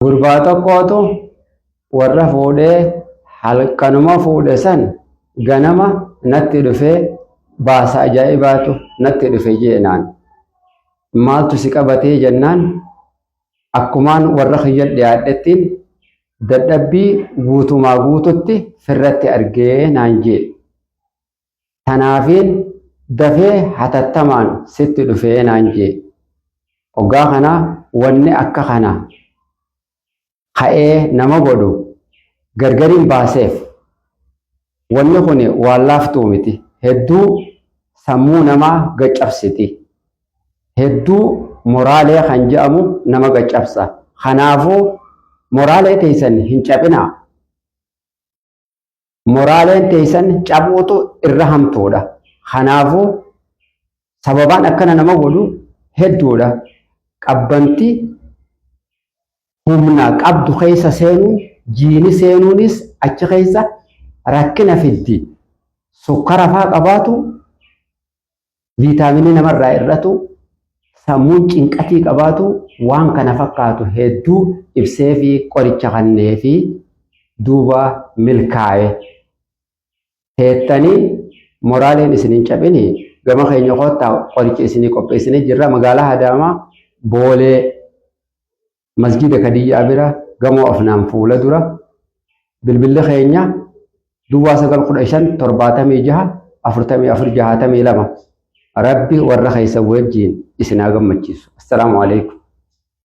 Gurbaa tokkootu warra fuudhee halkanuma fuudhe san ganama natti dhufee baasa ajaa'ibaatu natti dhufe jeenaan. Maaltu si qabatee jennaan akkumaan warra kiyya dhiyaadhettiin dadhabbii guutumaa guututti firratti argee naan jee. Tanaafiin dafee hatattamaan sitti dhufee naan jee. Hoggaa kana wanni akka kana ka'ee nama godhu gargariin baaseef. Wanni kun waan laaftuu miti. Hedduu sammuu namaa gaccabsiti. Hedduu moraalee kan jedhamu nama gaccabsa. Kanaafuu moraalee teessan hin cabinaa. Moraaleen teessan cabuutu irra hamtuudha. Kanaafuu sababaan akkana nama godhu hedduudha. Qabbanti humna qabdu keessa seenuun jiini seenuunis achi keessa rakkina fiddi. Sukkara faa qabaatu viitaaminii namarraa hir'atu sammuun cinqatii qabaatu waan kana fakkaatu hedduu ibsee fi qoricha kannee fi duuba milkaa'e. Teettanii moraaleen isin hin cabini gama keenya koottaa qoricha isinii qopheessinee jirra magaalaa Adaamaa Boolee masjida Kadiyyaa bira gamoo Afnaan fuula dura bilbilli keenya duwwaa 9 15 76 44 62 Rabbi warra keessa wajjiin isin haa gammachiisu. Assalaamu alaikum.